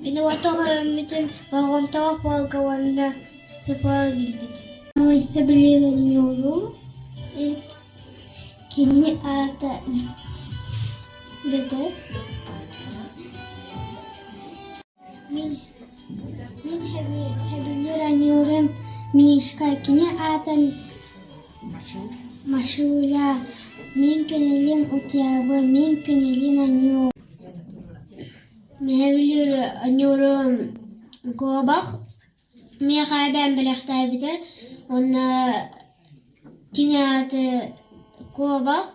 Мин оҕотох өлөммүтүм болҕомтолоох буолга уонна сыппа билбитим. Сөбүлүүр оонньуурум кини аата Бөтөс. Мин мин сөбүлүүр оонньуурум Мишка, кини аата Машуля. Мин кинилиин утуйабын, мин кинилиин оонньуубун. Сөбүлүүр оонньуурум куобах. Миэхэ эбээм бэлэхтээбитэ уонна кини аата Куобах.